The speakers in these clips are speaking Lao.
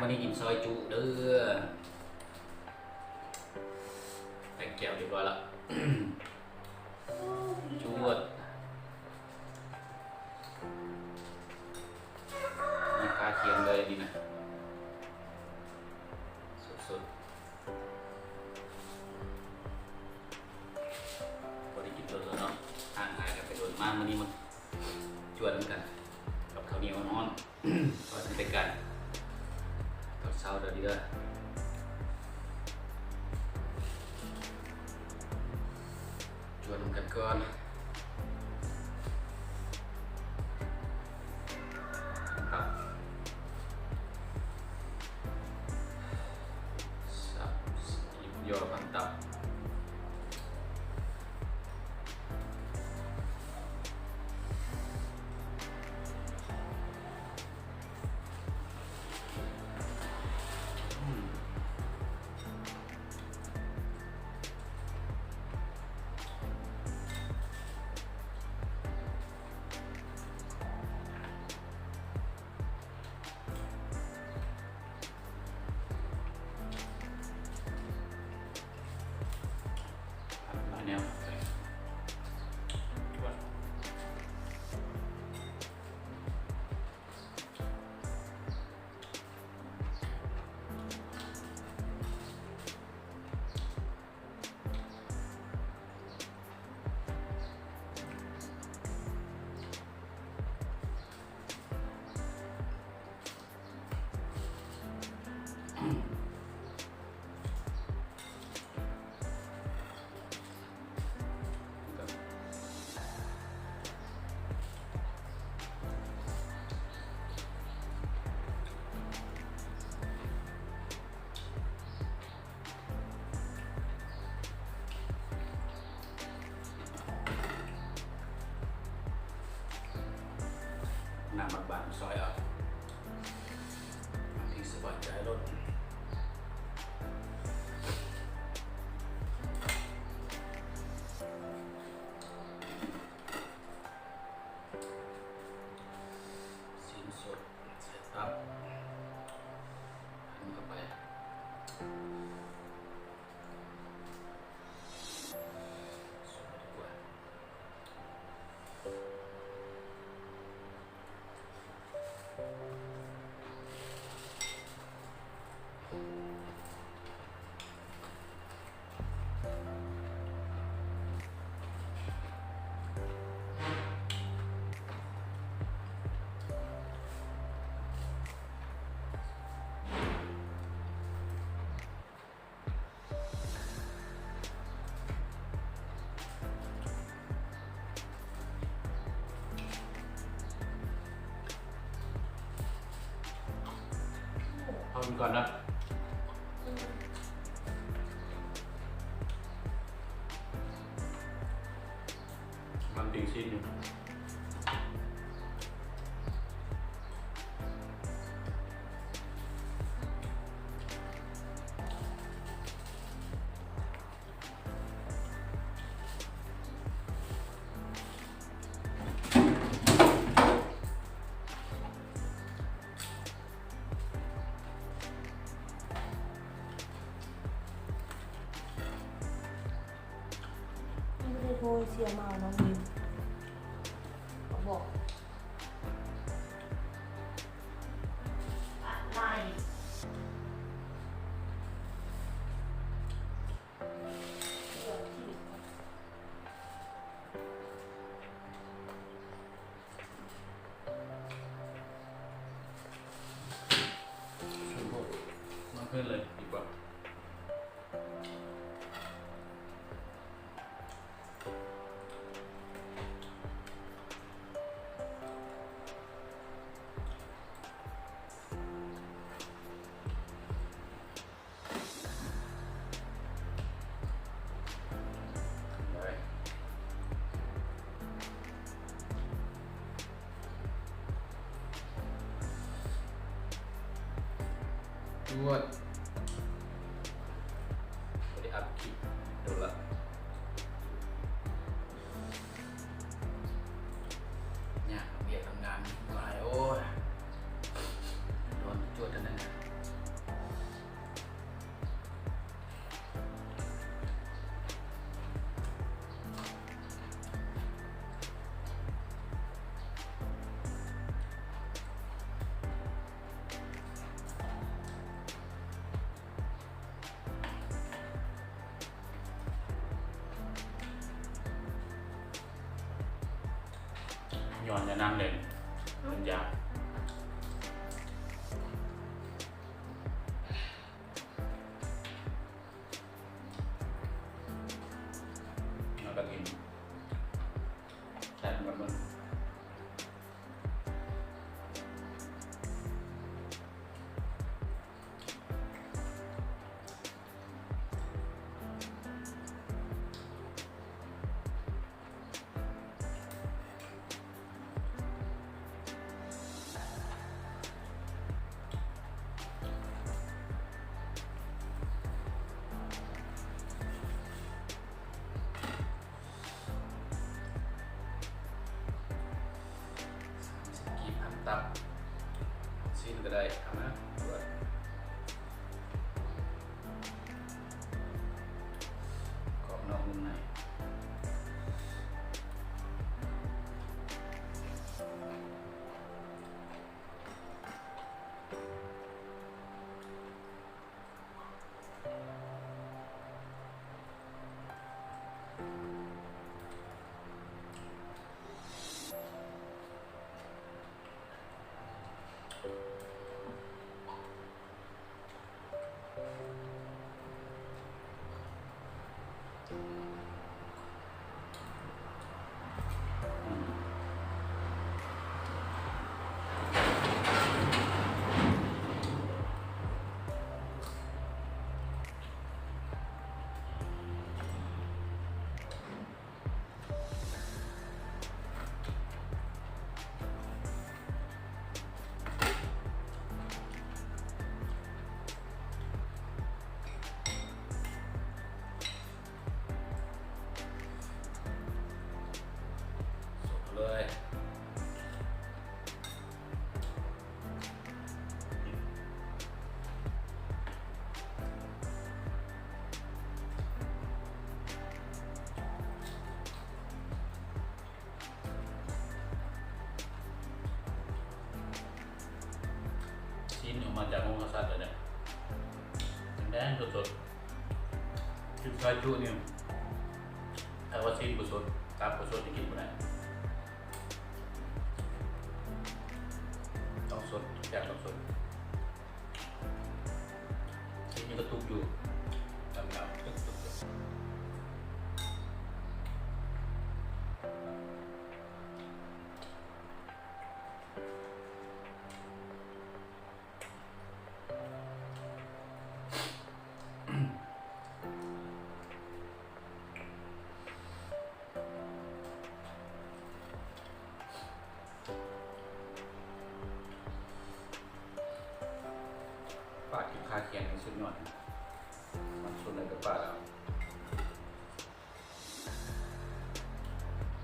ມື້ນີ້ກິນຊອຍຈຸເດີ. ແຕ່ງແຈ່ວຮຽບຮ້ອຍລະ. ຈວດ. ມີຄາຄຽງເລີຍນີ້ນະ. ສົດໆ. ບໍ່ໄດ້ກິນດົນແລ້ວເນາະ, ຫ່າງຫາຍກັນໄປດົນ. ມາ ມື້ນີ້ມາຈວດນຳກັນກັບເຂົ້າໜຽວຮ້ອນໆ. ອອກແຕ່ການຕອນເຊົ້າເດີນີ້ເດີ. ຈວດນຳກັນກ່ອນ. ຕັບ ສັບ ຫຍິບຍໍ້ ພັນຕັບ. ນ້ຳບາງໆ ຊອຍເອົາ ທີ່ສະບາຍໃຈໂລດ. ຊີ້ນສົດໃສ່ຕັບ ຫັນເຂົ້າໄປ. ເອົາກ່ອນນະ ມັນປີ້ງຊີ້ນຢູ່. ຍັງບໍ່ໄດ້ໂທເສຍມາເນາະ ເຂົາບອກ. ມາເພິ່ນເລີຍດີກວ່າ. ຈວດ. ບໍ່ໄດ້ອັບຄລິບດົນລະ. ຍາກວຽກນຳງານຫຼາຍ ໂອ້ຍ ດອນຈວດອັນນັ້ນນະ. ນອນຢ່ານຳເດ້ ເປັນຢາ ນອນກໍກິນ ແຊບໝົດເບິດ. ສາມສິບກີບ ພັນຕັບ ຊີ້ນກໍໄດ້ ເອົາມາດວດ ກອບນອກນຸ່ມໃນ. ສົດເລີຍ. ຊີ້ນອອກມາຈາກໂຮງຂ້າສັດແລ້ວເດ້ ແດງໆ ສົດໆ. ກິນຊອຍຈຸນີ້ ຖ້າວ່າຊີ້ນບໍ່ສົດ ຕັບບໍ່ສົດ ນີ້ກິນບໍ່ໄດ້. ຕ້ອງສົດ ທຸກຢ່າງຕ້ອງສົດ. ຊີ້ນຍັງກະຕຸກຢູ່ ດຳໆ ຕຶກໆ. ປາດຢູ່ຄາຄຽງນີ້ສຸດຍອດ ມັນສຸດແລ້ວກໍປາດເອົາ.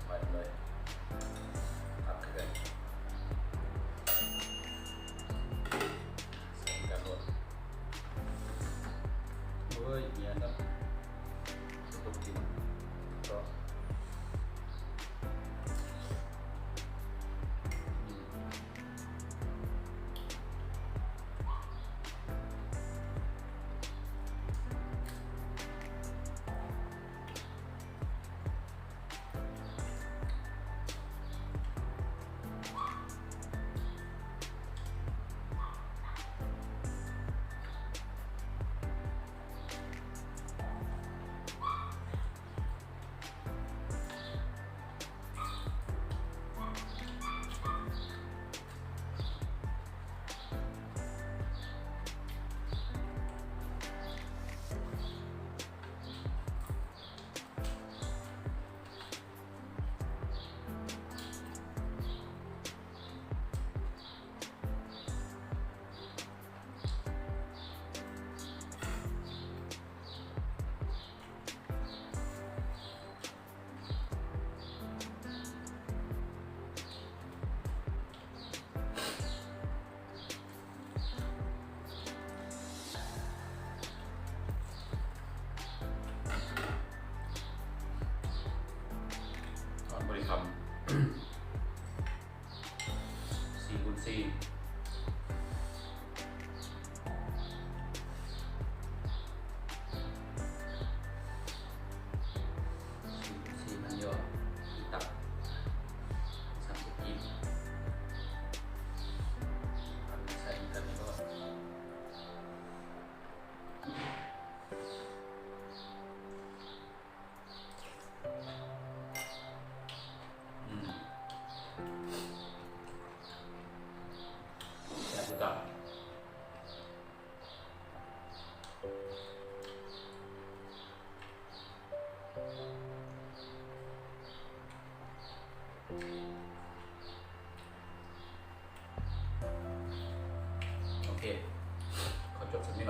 ໄປເລີຍ ຕັບຄືກັນ ໃສ່ກັນໂລດ. ໂອ້ຍ ເໜຍເນາະ ບໍ່ກິນເນາະ.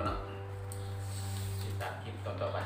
ເນາະ ຕິດຕາມຄລິບຕອນຕໍ່ໄປ.